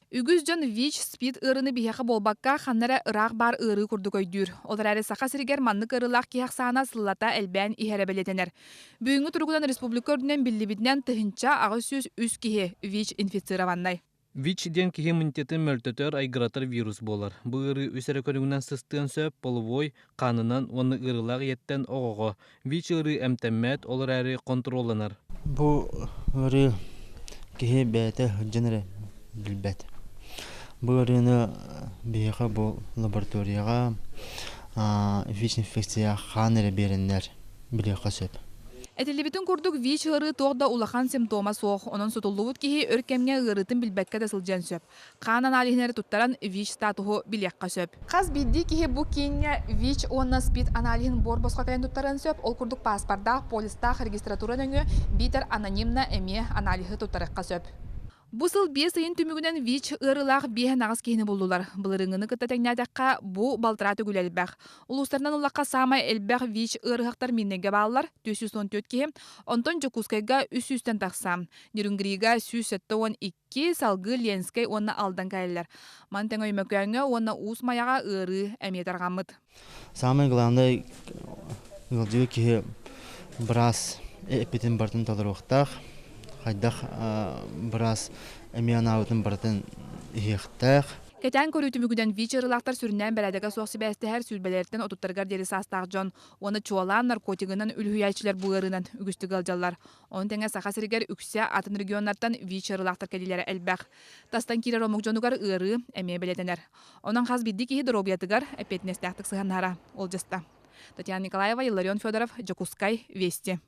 Үгүс дьон ВИЧ, СПИД ыарыыны биһиэхэ буолбакка, ханна эрэ ыраах баар ыарыы курдук өйдүүр. Ол эрээри Саха сиригэр маннык ыарыылаах киһи ахсаана сыллата элбээн иһэрэ бэлиэтэнэр. Бүгүҥҥү туругунан республика үрдүнэн биллибитинэн 1803 киһи ВИЧ инфицированнай. ВИЧ диэн киһи иммунитетын мөлтөтөр, айгыратар вирус буолар. Бу ыарыы үс эрэ көрүҥүнэн сыстыан сөп: половой, хаанынан уонна ыарыылаах ийэттэн оҕоҕо. ВИЧ ыарыы эмтэммэт, ол эрээри хонтуруолланар. Бу ыарыы киһи бэйэтэ сылдьан эрэ билбэт. Бу ыарыыны биһиэхэ бу лабораторияҕа ВИЧ-инфекция хаан эрэ биэрэннэр билиэххэ сөп. Этиллибитин курдук, ВИЧ ыарыы туох да улахан симптома суох, онон сутуллубут киһи өр кэмҥэ ыарыытын билбэккэ да сылдьыан сөп. Хаан аналиһын эрэ туттаран ВИЧ статуһу билиэххэ сөп. Хас биирдии киһи бу кииҥҥэ ВИЧ уонна СПИД аналиһын буор босхо кэлэн туттарыан сөп, ол курдук пааспардаах, полистаах регистратура нөҥүө биитэр анонимно эмиэ аналиһы туттарыахха сөп. Бу сыл биэс ыйын түмүгүнэн ВИЧ ыарыылаах 58 киһини буллулар. Былырыыҥҥыны кытта тэҥнээтэххэ, бу балтараа төгүл элбэх. Улуустарынан ыллахха саамай элбэх ВИЧ ыарыһахтар Миирнэйгэ бааллар, 414 киһи, онтон Дьокуускайга 300-тэн тахса. Нерюнгрига 172, салгыы Ленскэй уонна Алдан кэлэллэр. Маны тэҥэ Өймөкөөҥҥө уонна Уус Майаҕа ыарыы эмиэ тарҕаммыт. Самое главное, ыалдьыбыт киһи быраас эппитин барытын толоруохтаах, хайдах быраас эмиэ анаабытын барытын иһиэхтээх. Кэтээн көрүү түмүгүнэн ВИЧ ыарыылаахтар сүрүннээн бэрээдэгэ суох сибээстэһэр сүүрбэлэриттэн отуттарыгар диэри саастаах дьон уонна чуолаан наркотигынан үлүһүйээччилэр бу ыарыынан үгүстүк ыалдьаллар. Ону тэҥэ Саха сиригэр үксэ атын регионнартан ВИЧ ыарыылаахтар кэлиилэрэ элбэх. Тастан киирэр омук дьонугар ыарыы эмиэ бэлиэтэнэр. Онон хас биирдии киһи доруобуйатыгар эппиэтинэстээхтик сыһыаннаһара уолдьаста. Татьяна Николаева, Илларион Федоров, Дьокуускай, Вести.